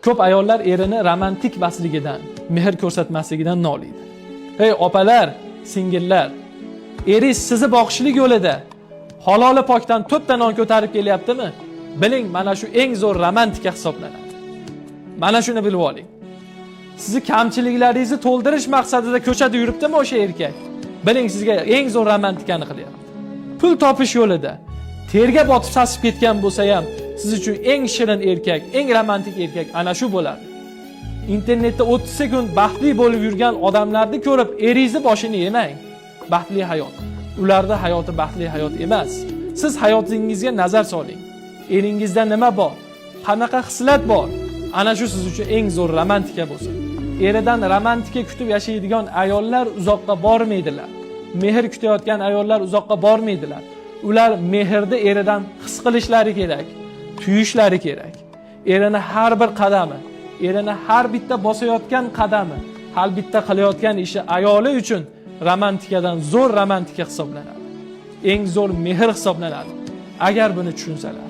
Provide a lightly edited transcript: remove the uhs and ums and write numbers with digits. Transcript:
Ko'p ayollar erini romantik emasligidan, mehr ko'rsatmasligidan noliydi. Ey opalar, singillar, eringiz sizni boqishlik yo'lida haloli pokdan to'rtta non ko'tarib kelyaptimi? Biling, mana shu eng zo'r romantika hisoblanadi. Mana shuni bilib oling. Sizni kamchiliklaringizni to'ldirish maqsadida ko'chada yuribdimi o'sha erkak? Biling, sizga eng zo'r romantikani qilyapti. Pul topish yo'lida terga botib sasib ketgan bo'lsa ham, siz uchun eng shirin erkak, eng romantik erkak ana shu bo'ladi. Internetda 30 sekund baxtli bo'lib yurgan odamlarni ko'rib eringizni boshini yemang. Baxtli hayot. Ularda hayoti baxtli hayot emas. Siz hayotingizga nazar soling. Eringizda nima bor? Qanaqa xislat bor? Ana shu siz uchun eng zo'r romantika bo'lsin. Eridan romantika kutib yashaydigan ayollar uzoqqa bormaydilar. Mehr kutayotgan ayollar uzoqqa bormaydilar. Ular mehrni eridan his qilishlari kerak, tuyishlari kerak. Erini har bir qadami, erini har bitta bosayotgan qadami, har bitta qilayotgan ishi ayoli uchun romantikadan zo'r romantika hisoblanadi. Eng zo'r mehr hisoblanadi. Agar buni tushunsalar.